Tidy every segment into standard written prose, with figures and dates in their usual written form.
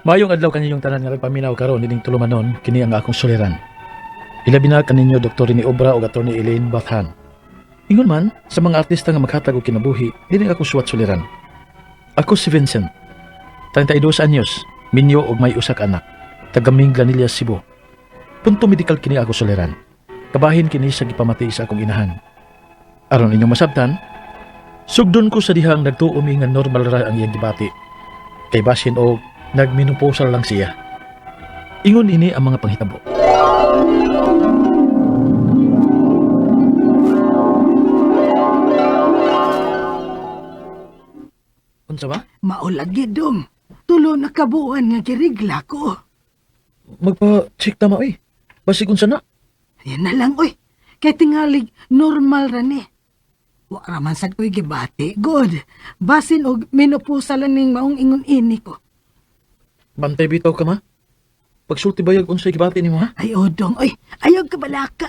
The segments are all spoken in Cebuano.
Mayong adlaw kaninyong tanan nga nagpaminaw karon nining tulumanon kini ang akong suliran. Ilabi na kaninyo Dr. Rene Obra ug Attorney Elaine Bathan. Ingon man sa mga artista nga maghatag og kinabuhi, dili ako suwat suliran. Ako si Vincent. 32 anyos, minyo og may usa ka anak. Taga Minglanilla, Cebu. Punto medikal kini ako suliran. Kabahin kini sa gipamati sa akong inahan. Aron inyong masabtan, sugdon ko sa dihang nagtuo mi nga normal ra ang iyang gibati. Kay basin og nagmenopausal lang siya. Ingon ini ang mga panghitabo. Unsa ba? Maulagi dong. Tulo na kabuan nga girigla ko. Magpa-check ta ma oy. Basig unsa na? Yan na lang, oy. Kay tingalig, normal ra ni. Wa ra man sad ko'y gibati. Good. Basin og menopausal lang ning maong ingon ini ko. Bantay bitaw ka ma. Pagsulti bayag unsay gibati nimo ha? Ay, odong, oy. Ayaw ka balaka.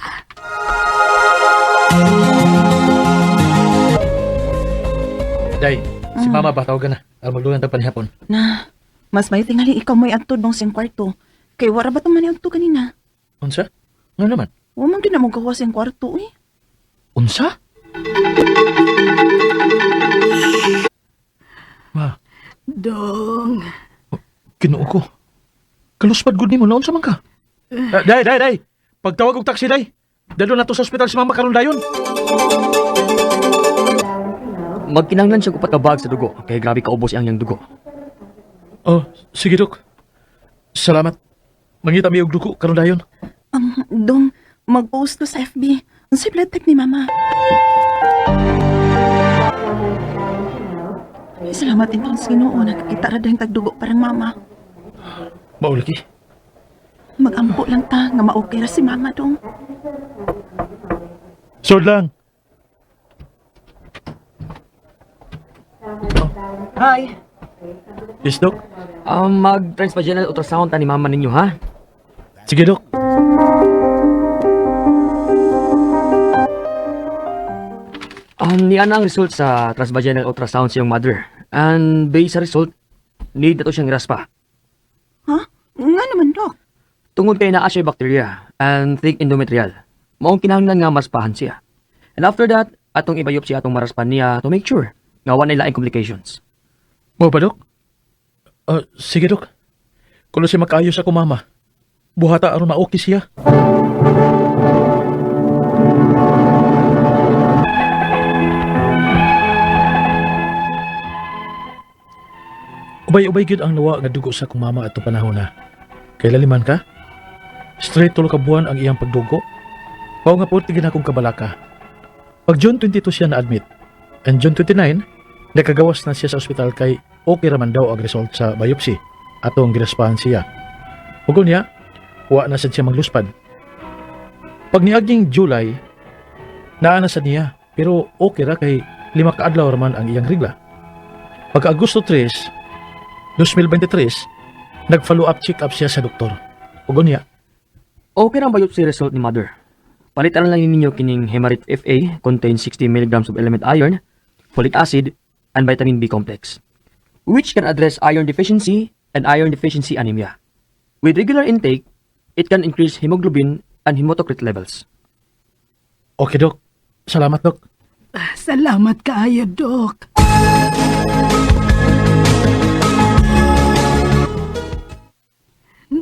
Day, si mama ba tawagan na. Aron magdugang ta panihapon. Na, mas may tingali ikaw mo'y adto dong siyang kwarto. Kay wara ba man adto kanina? Unsa? Nga naman? Wa man gyud na mo gawas siyang kwarto eh. Unsa? Ma, Dong. Ginoo ko. Kaluspad gud nimo naon sa man ka? Ah, day, day, day. Pagtawag og taxi day. Dalo na to sa ospital si mama karon dayon. Magkinahanglan siya upat ka bag sa dugo kay grabe kaubos ang iyang dugo. Oh, sige dok. Salamat. Mangita mi og dugo karon dayon. Dong, mag-post ko sa FB. Unsay blood type ni mama? Salamat din sa Ginoo nakakita ra dahil tagdugo parang mama. Mao lagi. Magampo lang ta nga ma-okay ra si mama dong. Sword lang. Hi. Yes, dok. Mag transvaginal ultrasound ta ni mama ninyo ha. Sige, dok. Niya na ang result sa transvaginal ultrasound sa iyong mother. And based sa result, need na to siyang raspa. Ha? Nga naman dok. Tungod kay naa siya bacteria and thick endometrial. Maong kinahanglan nga maspahan siya. And after that, atong i-biopsy atong maraspan niya to make sure nga wala laing complications. Mao ba, dok? Ah, sige, dok. Kuno siya makaayos ako, mama. Buhata aron ma-okay siya. Ubay-ubay gyud ang nawa nga dugo sa akong mama ato panahon na. Kay laliman ka? Straight tulo ka buwan ang iyang pagdugo. Mao nga po tigin akong kabalaka. Pag June 22 siya na-admit. And June 29, nakagawas na siya sa ospital kay okay raman daw ang result sa biopsy atong giraspahan siya. Ug niya, wa na sad siya magluspad. Pag niaging July, naa na sad niya pero okay ra kay 5 ka adlaw raman ang iyang rigla. Pag Agosto 3, 2023, nag-follow up check up siya sa doktor. Ug niya, Okay ra ang biopsy result ni mother. Palitan lang ninyo kining Hemarit FA contains 60 milligrams of element iron, folic acid, and vitamin B complex, which can address iron deficiency and iron deficiency anemia. With regular intake, it can increase hemoglobin and hematocrit levels. Okay dok. Salamat dok. Ah, salamat kaayo, Dok.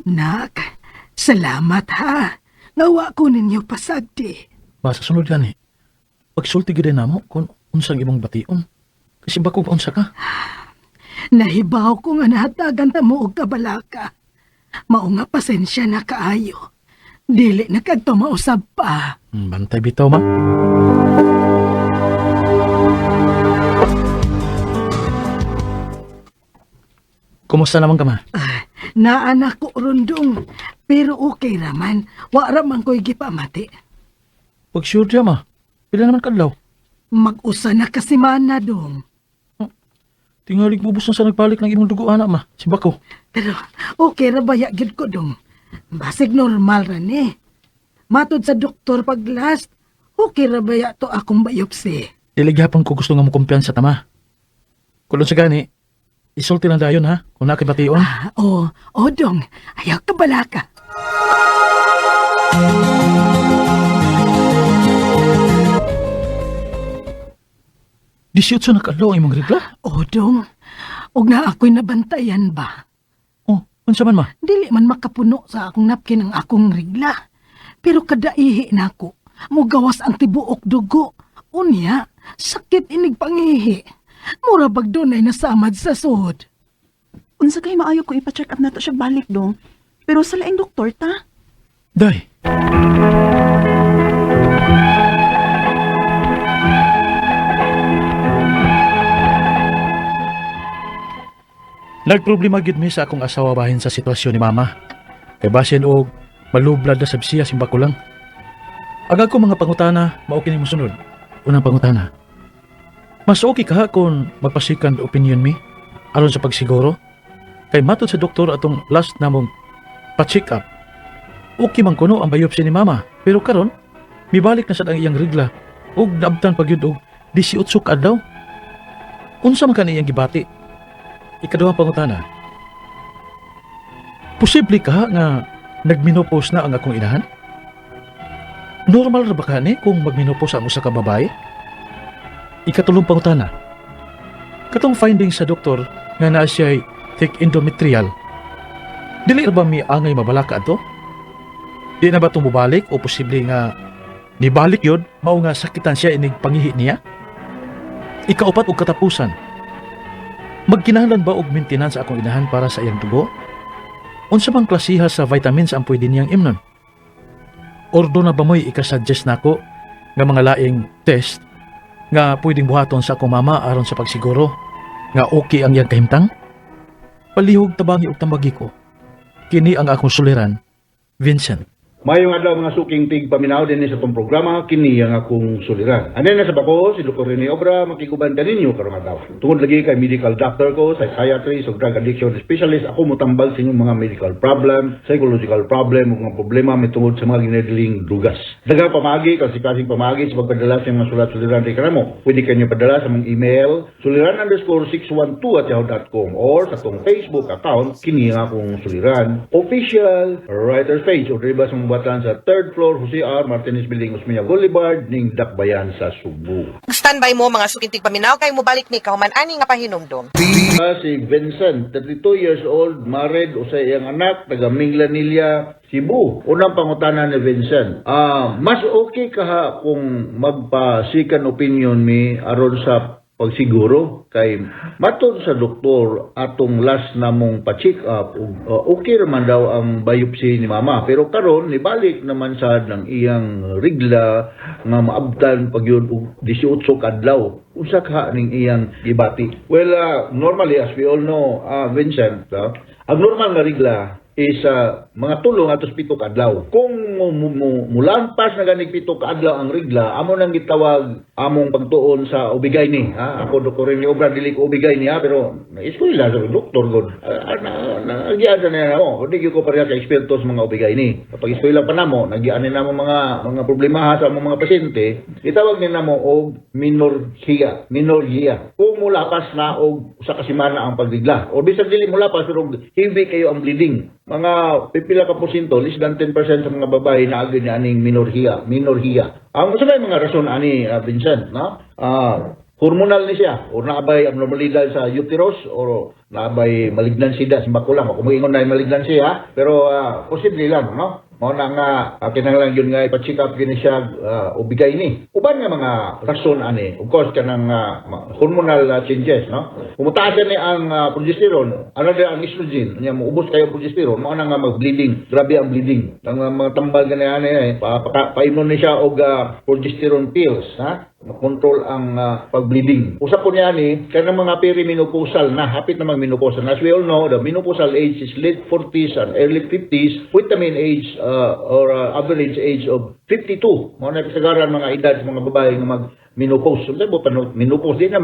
Nak, salamat ha. Ngawa ko ninyo pasagdi. Basta sunod gani. Pagsulti gyud namo kung unsang imong bation. Kasi bako unsa ka. Nahibaw ko nga nahatagan ta mo og kabalaka. Mao nga pasensya na kaayo. Dili na kadto mausab pa. Bantay bitaw ma. Kumusta naman ka ma? Ah, naanak ko rundong. Pero okay raman. Wa raman ko'y gipamati. Pag sure diya ma. Pila naman kadlaw? Mag-usa na kasi mana dong. Tingalig bubos na sa nagpalit ng imong dugo ana ma. Si Bako. Pero okay ra ba gid ko dong. Basig normal ra ni. Matod sa doktor pag last, okay ra ba to akong biopsy. Dili gihapon ko gusto nga mo kumpiyansa ta ma. Kulon sa gani, Isulti lang dayon ha, kung naa kay bation. Ah, oh, oh dong, ayaw ka balaka. 18 na kaadlaw ang imong regla. Oh dong, og na ako'y nabantayan ba? Oh, unsa man ma? Dili man makapuno sa akong napkin ang akong regla. Pero kada ihi nako, mugawas ang tibuok dugo. Unya, sakit inig pangihi. Mura bag dunay nasamad sa suod. Unsa kay maayo ko ipa-check up nato siya balik dong. Pero sa laing doktor ta. Day. Nagproblema gyud mi sa akong asawa bahin sa sitwasyon ni mama. Kay basin og malublad na sab siya simba ko lang. Ang akong mga pangutana mao kini mosunod. Unang pangutana. Mas okay ka kung magpa-second opinion mi aron sa pagsiguro? Kay matod sa doktor atong last namong pa-check up, okay man kuno ang biopsy ni mama. Pero karon, mibalik na sad ang iyang regla ug naabtan pa gyud og 18 ka adlaw. Unsa man kani iyang gibati? Ikaduhang pangutana. Posible ka nga nagmenopause na ang akong inahan? Normal ra ba kani kung magmenopause ang usa ka babae? Ikatulong pangutana. Katong finding sa doktor nga naa siya'y thick endometrial, dili ra ba mi angay mabalaka adto? Di na ba ito mubalik o posible nga nibalik yun, mao nga sakitan siya inig pangihi niya? Ikaupat og katapusan. Magkinahanglan ba og maintenance akong inahan para sa iyang dugo? Unsa bang klasiha sa vitamins ang pwede niyang imnon? Ordo na ba mo'y ikasuggest nako nga mga laing test nga pwedeng buhaton sa akong mama aron sa pagsiguro nga okay ang iyang kahimtang? Palihog tabangi og tambagi ko. Kini ang akong suliran, Vincent. Mayong adlaw mga suking tig paminaw din sa itong programa kini ang akong suliran. Ane na sa bako si Dr. Rene Obra makiguban kaninyo karong adlaw. Tungod lagi kay medical doctor ko, psychiatrist ug drug addiction specialist, ako motambag sa inyong mga medical problem, psychological problem ug mga problema mitungod sa mga ginadiling drugas. Daghang pamaagi kasi pamaagi sa pagpadala sa inyong mga sulat suliran kay kanamo. Pwede kanyo padala sa mong email suliran_612@yahoo.com or sa atong Facebook account kini ang akong suliran official writers page o diri ba sa mga batan sa third floor Jose R. Martinez Building, Osmeña Boulevard, ning Dakbayan sa Subo. Standby mo mga sukintig paminaw kay mobalik ni kahuman ani nga pahinumdom. Si Vincent, 32 years old, married, usay iyang anak, taga Minglanilla, Cebu. Unang pangutana ni Vincent, mas okay ka ha kung magpa-second opinion mi aron sa pagsiguro kay matod sa doktor atong last namong pa-check up ug okay raman daw ang biopsy ni mama, pero karon nibalik naman sad ng iyang rigla nga maabtan pag yun og 18 ka adlaw. Unsa ka ning iyang gibati? Well, normally, as we all know, Vincent, ang normal nga rigla is mga 3 atos 7 ka adlaw. Kung mulampas na ganig 7 ka adlaw ang rigla, amo nang gitawag among pagtuon sa OB-GYN ha. Ako Dr. Rene Obra, dili ko OB-GYN ha, pero na-eskwela sa doktor god. Nagian sa niya namo. Di gyud ko pareha ka eksperto sa mga OB-GYN. Kapag eskwela pa namo, nagian ni namo mga problema ha sa among mga pasyente, gitawag ni namo og menorrhagia, menorrhagia. Kung mulapas na og usa ka semana ang pagrigla, o bisan dili mulapas pero heavy kayo ang bleeding, mga pipila ka porsyento, less than 10% sa mga babae na agad niya aning menorrhagia, menorrhagia. Ang usa may mga rason ani, Vincent, no? Hormonal ni siya or naabay abnormalidad sa uterus or naabay malignancy da sa bakulang. Ako moingon na malignancy ha, pero posible lang, no? Mao na nga kinahanglan yun nga ipa-check up gini siya ubigay ni. Uban nga mga rason ani, of course kanang hormonal changes, no? Kung mutaas ni ang progesterone, ano din ang estrogen, nya moubos kayo progesterone, mao na nga mag-bleeding, grabe ang bleeding. Ang mga tambal gani ani eh, paimnon ni siya og progesterone pills, ha? Makontrol ang pag-bleeding. Usa po niya ni kanang mga perimenopausal na, hapit na mag-menopausal. As we all know, the menopausal age is late 40s and early 50s with the mean age or average age of 52. Mao na kasagaran mga edad sa mga babae nga mag menopause. So, pa menopause, di na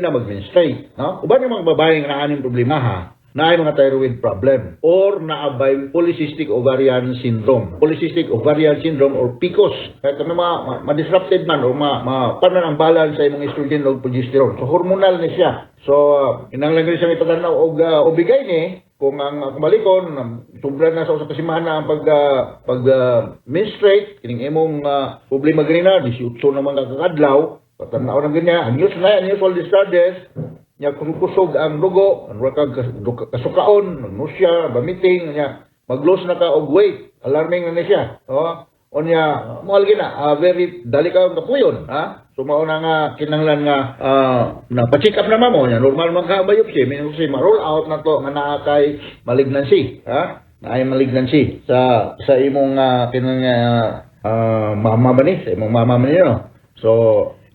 mag-menstruate, no? Uban yung mga babae nga naaning problema ha. Naay mga thyroid problem or naabay polycystic ovarian syndrome. Polycystic ovarian syndrome or PCOS. Kaya kami ma-disrupted man or ma paano ang balance sa imong estrogen o progesterone. So hormonal ni siya. So kinahanglan gani siyang ipatanaw og OB-GYN ni kung ang kumalikon sobra na sa usa ka semana ang pag menstruate, kining imong problema ganina 18 naman ka kakadlaw, patanaw na ganyan, unusual na unusual discharges nya, kusog ang dugo, ang kag kasukaon, nausea, vomiting nya, mag-lose na ka og weight, alarming na ni siya, oh. Unya mo lagi na very dali ka kapuyon, ha. So mao na nga kinahanglan nga na pa-check up na mo nya, normal man ka biopsy, meaning kasi ma-roll out na to nga naa kay malignancy, ha, naay malignancy sa imong kinang mama ba ni, sa imong mama man niyo. So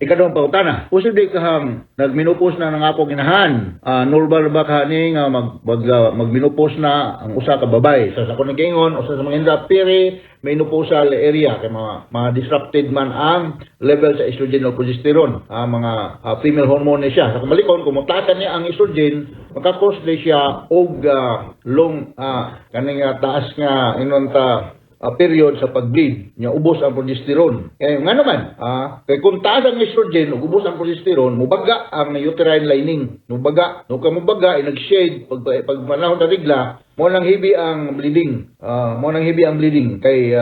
ikaduhang pangutana, posible kahang nagmenopause na ng akong inahan. Normal ba ka ni nga mag magmenopause na ang usa ka babae? Sa akong nagaingon, usa sa mga indra peri menopausal area kay mga ma-disrupted man ang level sa estrogen o progesterone, mga female hormone ni siya. Sa kumalikon, kung mutakan niya ang estrogen, maka-cause ni siya og long kaning taas nga inon ta period sa pag-bleed nya, ubos ang progesterone. Kay nga naman, kay kung taas ang estrogen ug ubos ang progesterone, mubaga ang uterine lining. Mubaga, no ka mubaga, nag-shed pag panahon sa regla, mo nang heavy ang bleeding. Mo nang heavy ang bleeding kay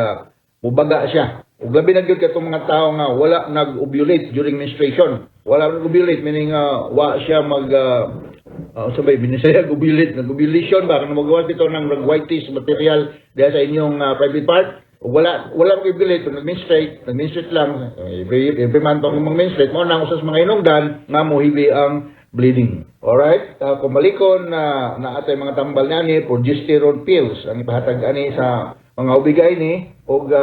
mubaga siya. Ug labi na gyud katong mga tao nga wala nag-ovulate during menstruation. Wala nag-ovulate meaning wa siya mag sabay binisaya ovulate, nag-ovulation ba kung magawa dito ng whitish material diha sa inyong private part. Ug wala mag-ovulate kung nag-menstruate lang every month ang mag-menstruate, mao nang usas mga hinungdan nga mohibi ang bleeding. Alright? Kung malikon na naatay mga tambal niani, progesterone pills ang ipahatag ani sa mga OB-GYN ni og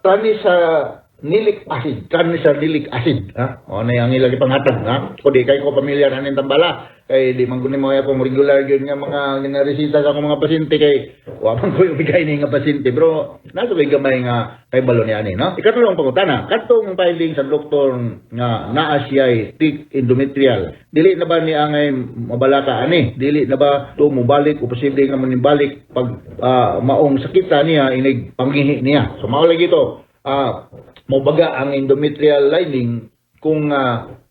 tranexamic acid, tranexamic acid, ha? O na ang ilang ipanghatag, ha? Ko di kay ko pamilyar aning tambala kay di man guni mo akong regular gyud nga mga ginaresita sa akong mga pasyente kay wa man ko OB-GYN ni nga pasyente, pero nasa may gamay nga kay balo ni ani, no? Ikatulong pangutana, katong finding sa doktor nga naa siya'y thick endometrial, dili na ba ni angay mabalaka ani? Dili na ba to mobalik o posible nga manibalik pag maong sakita niya inig pangihi niya? So mao lagi to, mobaga ang endometrial lining kung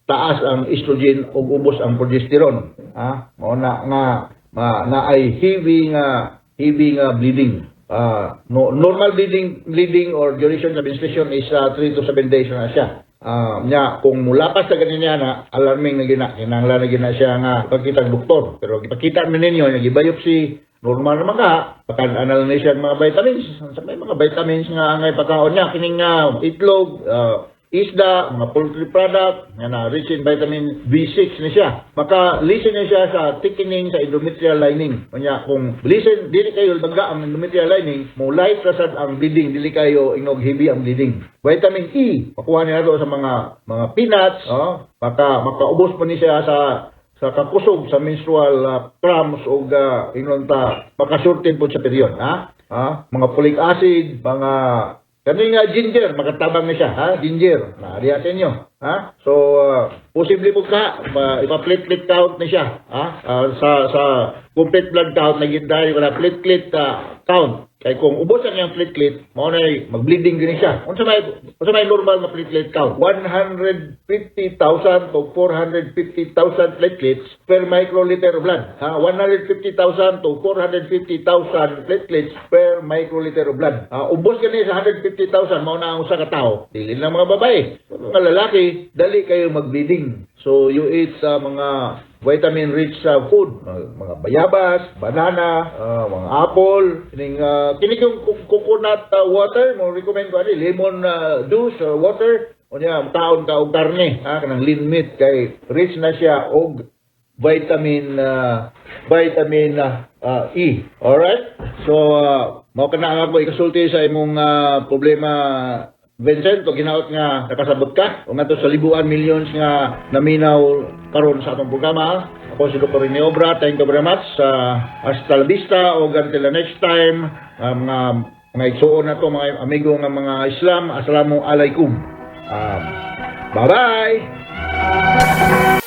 taas ang estrogen ug ubos ang progesterone, mao na nga naay heavy nga bleeding. No, normal bleeding or duration sa menstruation is 3 to 7 days na siya. Nya kung mulapas sa ganyan niya na alarming na gina, kinahanglan na gina siya nga pagkita doktor, pero gipakita man ninyo nga gibiopsy, normal naman ka, pakan-anal na siya ang mga vitamins. Sa may mga vitamins nga angay pagkaon niya, kining nga itlog, isda, mga poultry product, nga na rich in vitamin B6 ni siya. Maka-lessen ni siya sa thickening sa endometrial lining. Unya, kung lessen, dili kayo baga ang endometrial lining, mo light ra sad ang bleeding, dili kayo inog heavy ang bleeding. Vitamin E, makuha niya to sa mga peanuts, oh, makaubos pa ni siya sa kakusog sa menstrual cramps o ingon ta makasurtin po sa period, ha? Ha? Mga folic acid, mga kani nga ginger, makatabang na siya, ha? Ginger, naariya sa inyo, ha? So, posible po ka, ipa-platelet count na siya, ha? Sa complete blood count, naging dahil wala platelet count. Kay kung ubos ang iyang platelet, mao na mag-bleeding gini siya. Unsa may normal na platelet count? 150,000 to 450,000 platelets per microliter of blood. Ha? 150,000 to 450,000 platelets per microliter of blood. Ha? Ubos gani sa 150,000, mao na ang usa ka tawo. Dili lang mga babae. Mga lalaki, dali kayo mag-bleeding. So you eat sa mga vitamin rich sa food, mga bayabas, banana, mga apple, kining kini yung coconut water, mo recommend ko ani lemon juice or water. Unya taon ka og karne, ha, kanang lean meat kay rich na siya og vitamin E. Alright? So mao kana ang ako ikasulti sa imong problema, Vincent, o ginaot nga nakasabot ka o ngadto sa libuan millions nga naminaw karon sa atong programa. Ako si Dr. Rene Obra. Thank you very much. Hasta la vista o until the next time. Mga igsuon na to, mga amigo nga mga Islam. Assalamu alaikum. Bye-bye!